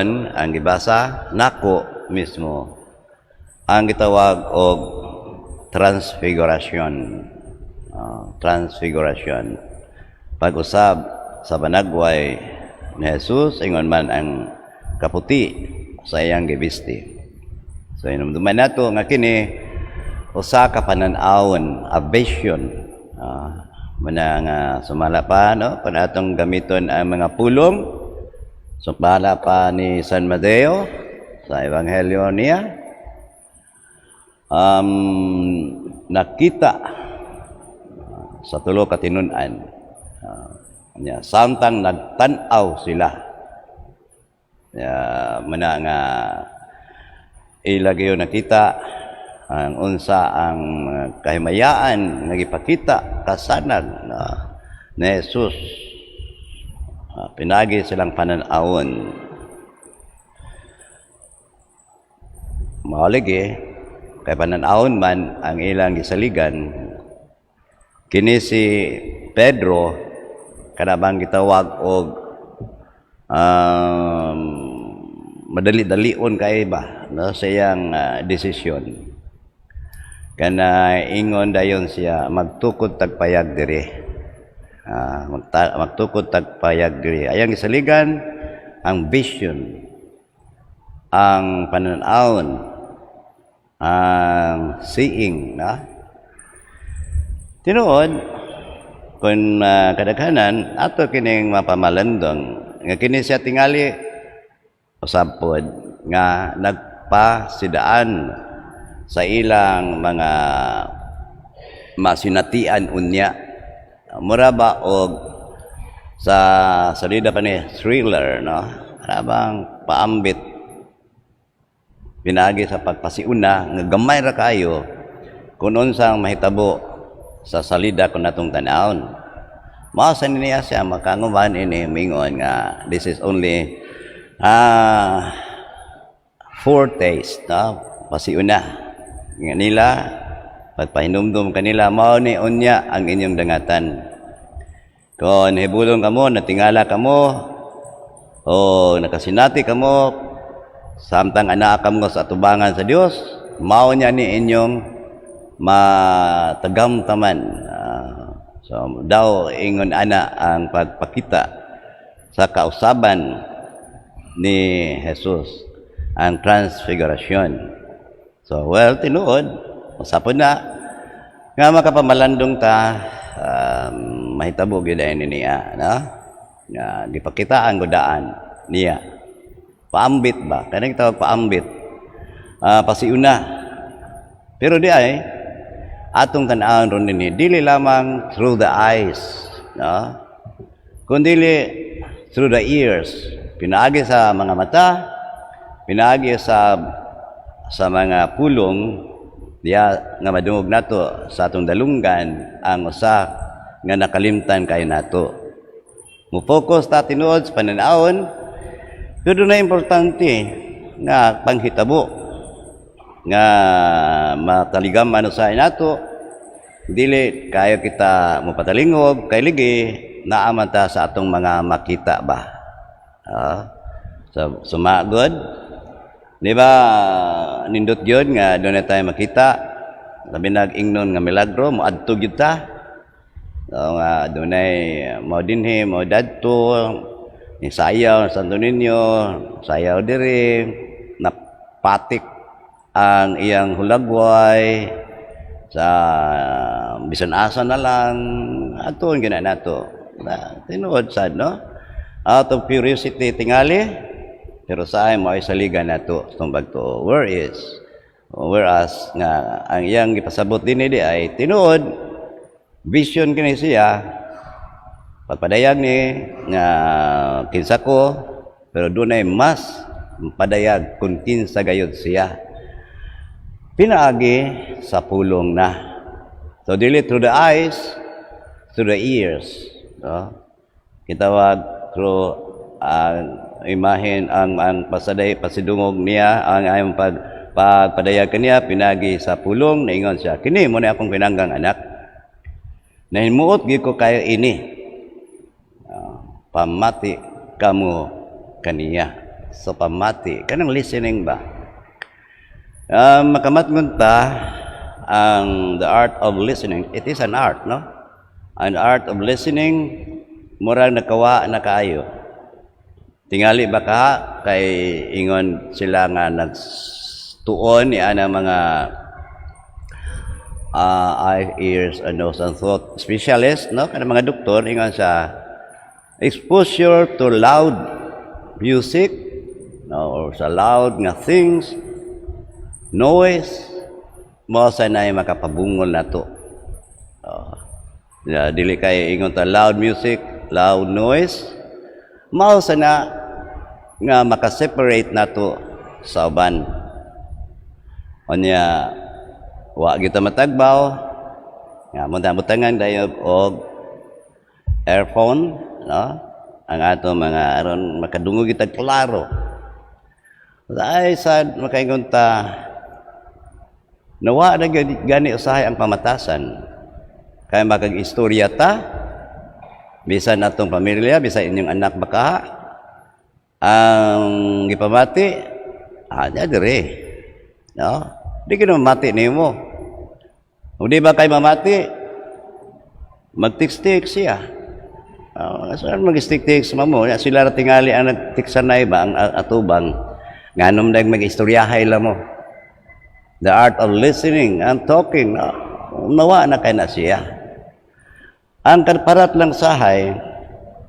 Ang gibasa nako mismo ang gitawag og transfiguration. Transfiguration. Pag-usab sa banagway ni Jesus, ingon man ang kaputi sa iyang gibisti. So hinumduman nato nga kini usa ka panan-awon, a vision. Muna nga sumala pa, no, kung atong gamiton ang mga pulong sumala pa ni San Mateo sa Ebanghelyo niya, nakita sa tulo ka tinun-an niya samtang nagtan-aw sila ya, muna nga ila gyud nakita ang unsa ang kahimayaan nga gipakita kasanag na ni Jesus pinagi silang panan-awon. Mao lagi kay panan-awon man ang ilang gisaligan. Kini si Pedro, kana bang gitawag og madali-dalion kay ba, no, sa iyang desisyon, kana ingon dayon siya, "Magtukod tagpayag diri." Magtukod tagpayag diri. Ayang gisaligan ang vision, ang panan-awon, ang seeing, na tinuod kung kadaghanan ato kining mapamalandong nga kini siya tingali usab pod nga nagpasidaan sa ilang mga masinatian unya. Mura ba og sa salida pa ni thriller, no, bang paambit pinagi sa pagpasiuna nga gamay ra kayo kung unsang mahitabo sa salida kung natong tan-awon. Mao sa niya siya makanguman ini mingon nga this is only foretaste, no, pasiuna nga nila, pagpahinumdum kanila, mao ni unya ang inyong dangatan kung hibulong kamo, natingala kamo o nakasinati kamo samtang anaa kamo sa atubangan sa Dios. Mao niya ni inyong matagamtaman. So daw ingon ana ang pagpakita sa kausaban ni Jesus, ang transfiguration. So well, tinuod usapon na nga makapamalandong ta, mahitabo gyud ni niya, no, nga gipakita ang gudaan niya. Paambit ba, kanang tawag paambit, pasiuna. Pero di ay atong tan-awon ron dinhi, dili lamang through the eyes, no, kundi through the ears, pinaagi sa mga mata, pinaagi sa mga pulong diya nga madungog nato sa atong dalunggan ang usa nga nakalimtan kay nato. Mo focus ta tinuod sa pananawon, pero na importante nga panghitabo nga mataligam ano sa nato, dili kayo kita mopatalingog kay ligi naa man ta sa atong mga makita ba. So sumagod, di ba, nindot yun nga doon na tayo makita, labi nag ingnon nga milagro, moadto gyud ta. So, nga dunay mo dinhi mo dadto ni sayaw Santo Niño, sayaw diri, napatik ang iyang hulagway sa bisan asa na lang ato gina nato na tinuod sad, no, out of curiosity tingali. Pero sa ay mo ay saligan nato itong bagto where is whereas nga ang iyang gipasabot dinhi di ay tinuod vision kini siya, pagpadayag ni nga kinsa ko, pero dunay mas padayag kung kinsa gayud siya pinaagi sa pulong na. So dili through the eyes, through the ears, no, kitawag through ang imahen, ang pasaday pasidungog niya, ang ayong pagpadayag kaniya pinagi sa pulong. Naingon siya, "Kini mo na akong pinanggang anak, nahimuot gyud ko kayo ini. Pamati kamo kaniya." sa pamati, kanang listening ba. Makamatngon ta ang the art of listening. It is an art, no? An art of listening, murag nakawa na kaayo. Tingali ba ka kay ingon sila nga nagtuon ni ana mga eye, ears, and nose and throat specialist, no? Kana mga doktor, ingon sa exposure to loud music, no, or sa loud nga things, noise, mao sa na makapabungol nato. Ya, dili kay ingon ta loud music, loud noise, mao sa na nga makaseparate nato sa uban. Unya, wa kita matagbaw, nga mo butangan dayon og earphone, no? Ang ato mga aron makadungog kita klaro. Ay sad makaingon ta nawa na gani usahay ang pamatasan. Kaya makag-istorya ta, bisan atong pamilya, bisan inyong anak baka, ang gipamati, ah, dire. No? Di ka mamati nimo. Kung di ba kay mamati, mag-text-text siya. So, mag-text mo? Sila ra tingali ang nag-text na iba, ang atubang. Nganom dag mag-istoryahay lang mo. The art of listening and talking, no? Nawa na kay na siya. Ang kaparat lang sahay,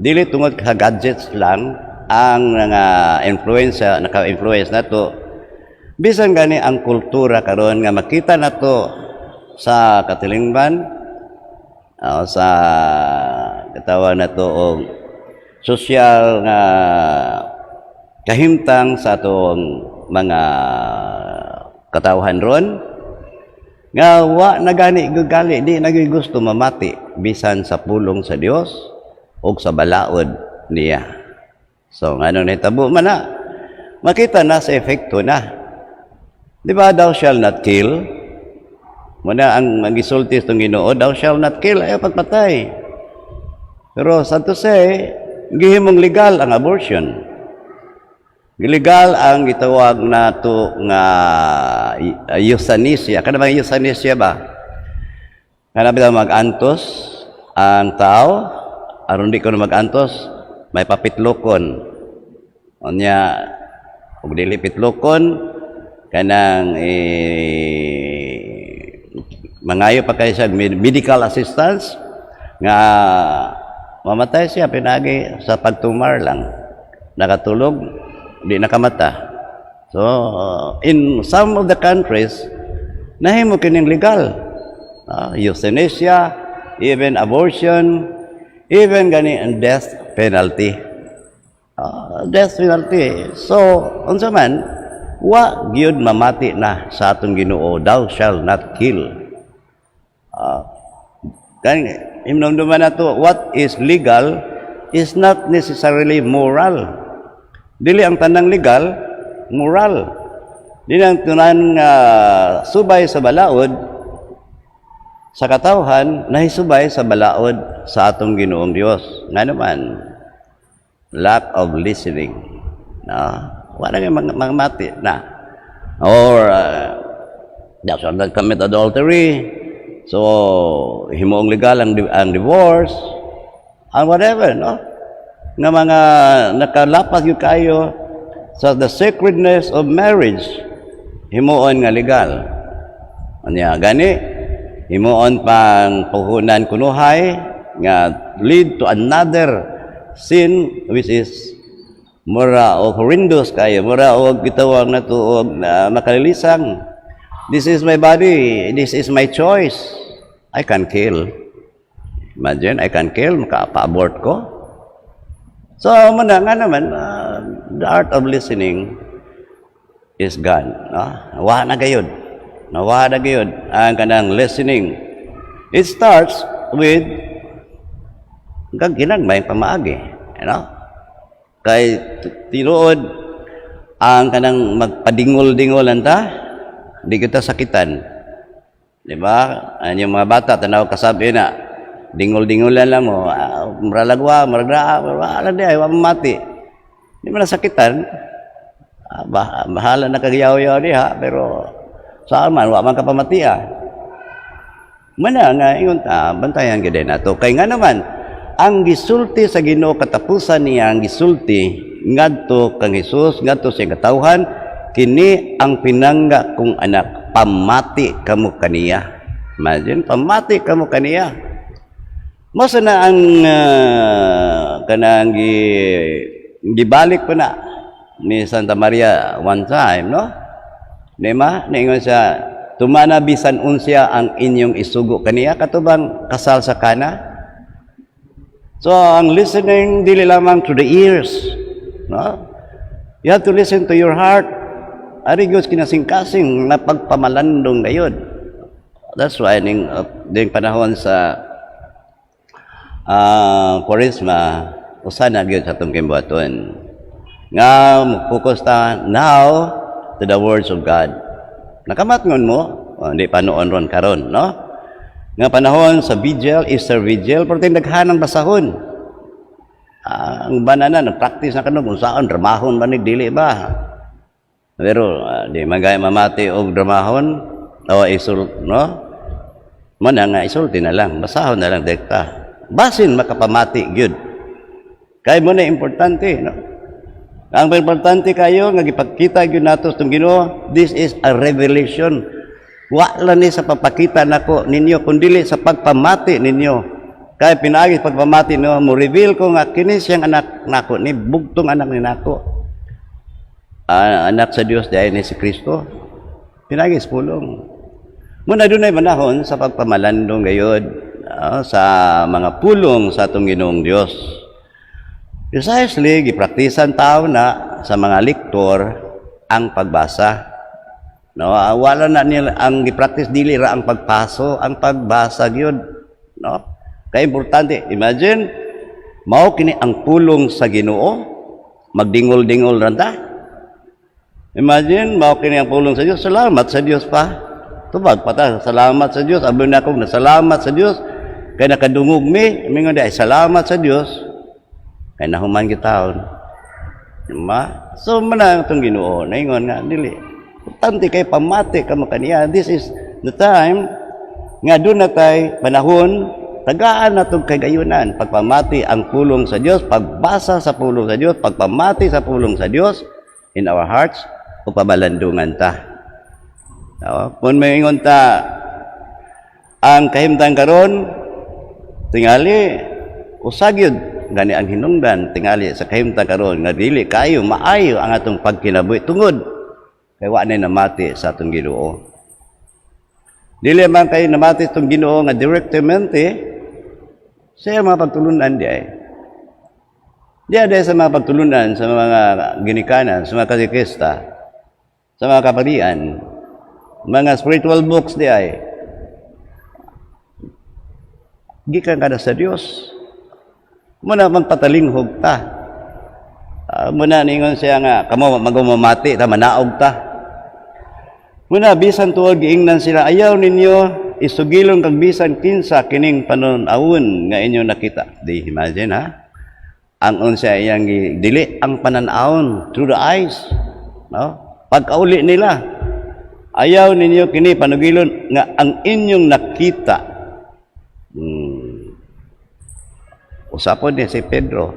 dili tungod ka gadgets lang ang nga influence, naka-influence nato. Bisan gani ang kultura karon nga makita nato sa katilingban, sa katawag nato og sosyal nga kahimtang sa atong mga katawhan ron nga wa na gani gali di na gyud gusto mamati bisan sa pulong sa Dios ug sa balaod niya. So ngano nahitabo man na, makita na sa epekto na. Di ba, "Thou shall not kill"? Muna ang magisulti itong Ginoo, "Thou shall not kill," ayaw pagpatay. Pero sad to say, gihimong legal ang abortion. Legal ang gitawag na to nga euthanasia. Kana ba euthanasia ba? Kana ba mag-antos ang tao? Aron di ko na mag-antos, may papitlokon. Unya, ug dili pitlokon, kanang eh, mangayo pa kay siya medical assistance nga mamatay siya pinagi sa pagtumar lang. Nakatulog, di nakamata. So, in some of the countries, nahimo kining legal. Euthanasia, even abortion, even gani ang death penalty. Death penalty. So, unsa man, wa gyud mamati na sa atong Ginoo, "Thou shall not kill." Kan hinumduman nato, what is legal is not necessarily moral. Dili ang tanang legal moral. Dili ang tanan nga subay sa balaod sa katawhan nahisubay sa balaod sa atong Ginoong Dios. Nga naman, lack of listening. No? Wala nga mga mati na. Or, thou shall not commit adultery. So, himuong legal ang divorce, and whatever, no? Nga mga nakalapas gyud kayo sa the sacredness of marriage, himuon nga legal. Anya gani, himuon pang puhunan kunuhay nga lead to another sin, which is mura og horrendous kayo, mura og gitawag na og na makalilisang. This is my body, this is my choice. I can kill. Imagine, I can kill, maka-abort ko. So, muna nga naman, the art of listening is gone. No? Nawa na gayod. Nawa na gayod ang kanang listening. It starts with ginagmay pamaagi. You know? Kay tinuod ang kanang magpadingol-dingol ta, di kita sakitan. Di ba? Ang yung mga bata, tanaw kasabi na, dingol-dingolan lang mo, maralagwa, maragra, wala di ay, wa mamati. Di man nasakitan. Bahala na kagyaw-yaw diha, pero saan man, wa man ka pamatia. Mana nga ingon ta, bantayan gyud nato. Kay nga naman, ang gisulti sa Ginoo, katapusan niya ang gisulti ngadto kang Hesus, ngadto sa iyang katawhan, "Kini ang pinangga kong anak, pamati kamo kaniya." Imagine, pamati kamo kaniya. Masa na ang kanang gibalik pa na ni Santa Maria one time, no? Di ba? Niingon siya, "Tumana bisan unsya ang inyong isugo kaniya," katubang kasal sa Kana. So, ang listening, dili lamang to the ears. No? You have to listen to your heart. Ari gyud kinasingkasing na pagpamalandong gayod. That's why ning panahon sa Kwaresma, usa na gyud sa atong gimbuhaton. Nga focus ta now to the words of God. Nakamatngon mo, oh, hindi pa noon ron karon, no? Nga panahon sa vigil, Easter Vigil, pero daghan ang basahon. Ang banana, nag-practice na kano kung saan, dramahon ba ni, dili ba? Pero di man gaya mamati og dramahon, o isul, no? Mana nga isulti na lang, basahon na lang direkta. Basin makapamati gyud. Kay mo na importante, no? Ang importante kayo nga gipakita gyud nato sa Ginoo, this is a revelation. Wa lang ni sa papakita nako ninyo kundi sa pagpamati ninyo. Kay pinaagi sa pagpamati no, mo reveal ko nga kini siyang anak nako ni, bugtong anak ni nako. Anak sa Dios diay ni si Kristo. Pinaagi sa pulong. Muna dunay panahon sa pagpamalandong gayod sa mga pulong sa atong Ginoong Dios. Precisely, gipraktisan tao na sa mga lektor ang pagbasa. No, wala na nila ang gipractice, dili ra ang pagpaso, ang pagbasa gyud, no? Kay importante, imagine mao kini ang pulong sa Ginoo, magdingol-dingol ra ta. Imagine mao kini ang pulong sa Dios, salamat sa Dios pa. Tubag pa ta, salamat sa Dios, abi na akong nasalamat sa Dios kay nakadungog mi, mingon di ay salamat sa Dios kay nahuman gitawon. Ma, so man ang itong Ginoo, naingon nga dili. Importante kay pamati ka kaniya. This is the time nga doon na tay panahon tagaan na itong kagayunan, pagpamati ang pulong sa Dios, pagbasa sa pulong sa Dios, pagpamati sa pulong sa Dios in our hearts o pamalandungan ta. No? Kung may ingon ta ang kahimtang karon, tingali usa gyud gani ang hinungdan tingali sa kahimtang karon nga dili kayo maayo ang atong pagkinabuhi tungod kay wa na namati sa atong Ginoo. Dili man kayo namati sa atong Ginoo nga direktamente sa mga pagtulunan di ay. Di ay sa mga pagtulunan sa mga ginikanan, sa mga katekista, sa mga kaparian, mga spiritual books di ay. Gikan kada sa Dios. Muna magpatalinghog ta. Muna ningon siya nga kamo magumamati ta, manaog ta. Muna bisan tuod giingnan sila, "Ayaw ninyo isugilon kag bisan kinsa kining panan-awon nga inyo nakita." Di imagine ha. Ang unsa iyang dili ang panan-awon through the eyes. No? Pagkauli nila, "Ayaw ninyo kini panugilon nga ang inyong nakita." Usapon niya si Pedro.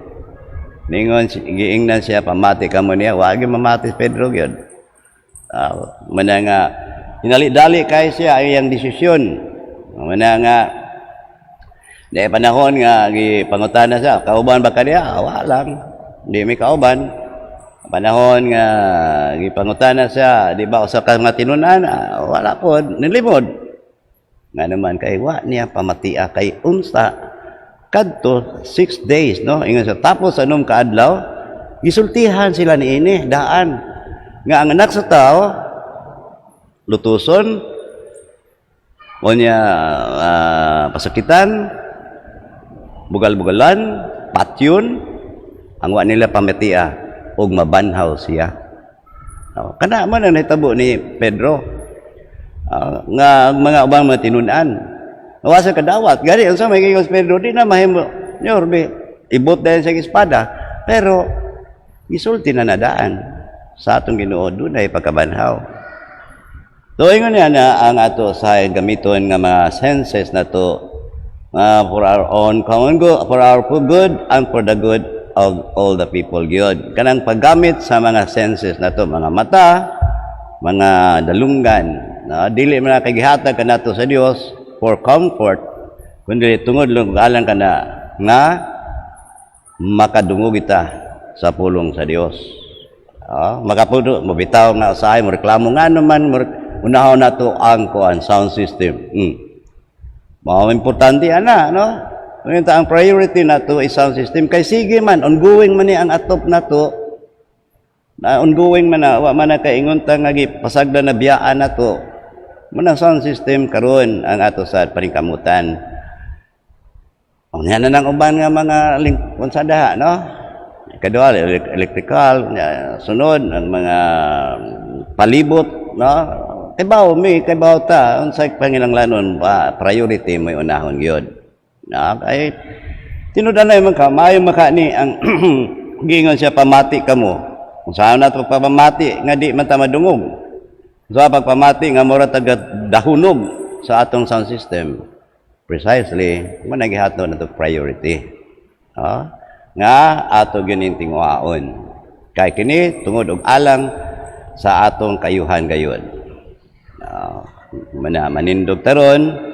Ningon, giingnan siya, "Pamati ka mo niya." Wagi mamati si Pedro gyud. Mana nga, hinali-dali kay siya ang iyang desisyon. Mana nga, di panahon nga gipangutana siya, "Kauban ba ka niya?" "Ah, wa lang. Di mi kauban." Panahon nga gipangutana siya, "Di ba usa ka nga tinunan?" "Ah, wala po, nilimod." Nga naman kay wa niya pamatia kay unsa kadto 6 days, no? Ingon sa tapos anom kaadlaw, gisultihan sila niini daan nga ang anak sa tao lutuson o niya, pasakitan, bugal-bugalan, patyon. Ang wa nila pamatia og mabanhaw siya. Oh, kana man ang nahitabo ni Pedro. Nga ang mga ubang mga tinun-an wa sa kadawat gani unsa may giingon si Pedro, di na mahimo nyor be ibot dahil sa espada, pero gisulti na nadaan. Sa atong Ginoo dunay pagkabanhaw. So ingon niya na ang ato sa gamiton nga mga senses nato for our own common good, for our good and for the good of all the people gyud. Kanang paggamit sa mga senses nato, mga mata, mga dalunggan, na dili man na kay gihatag kanato sa Dios for comfort, kundi tungod lang alang kana nga makadungog kita sa pulong sa Dios. Makapuno, mabitaw nga usahay, mo reklamo nga naman, unahon nato ang kuan sound system. Mao importante ana, no? Ngayon ang priority nato is sound system kay sige man ongoing man ni ang atop nato na ongoing man na wa man na kaingon ta nga gipasagdan na biyaan nato man ang sound system karon ang ato sa paningkamutan. Unya na nang uban nga mga link sa daha, no? Ikaduha, electrical, nya, sunod ang mga palibot, no? Kaybaw mi, kaybaw ta unsay panginahanglanon pa, priority mo unahon gyud. Na kay tinud anay man ka, maayo man ka ni ang giingon siya, "Pamati kamo." Kung saan na pagpamati nga di man ta madungog. Sa pagpamati nga mura taga dahunog sa atong sound system. Precisely, mo na gihatod na to priority. Nga ato gyud tinguhaon. Kay kini tungod og alang sa atong kayuhan gayud. Mana manindog taron.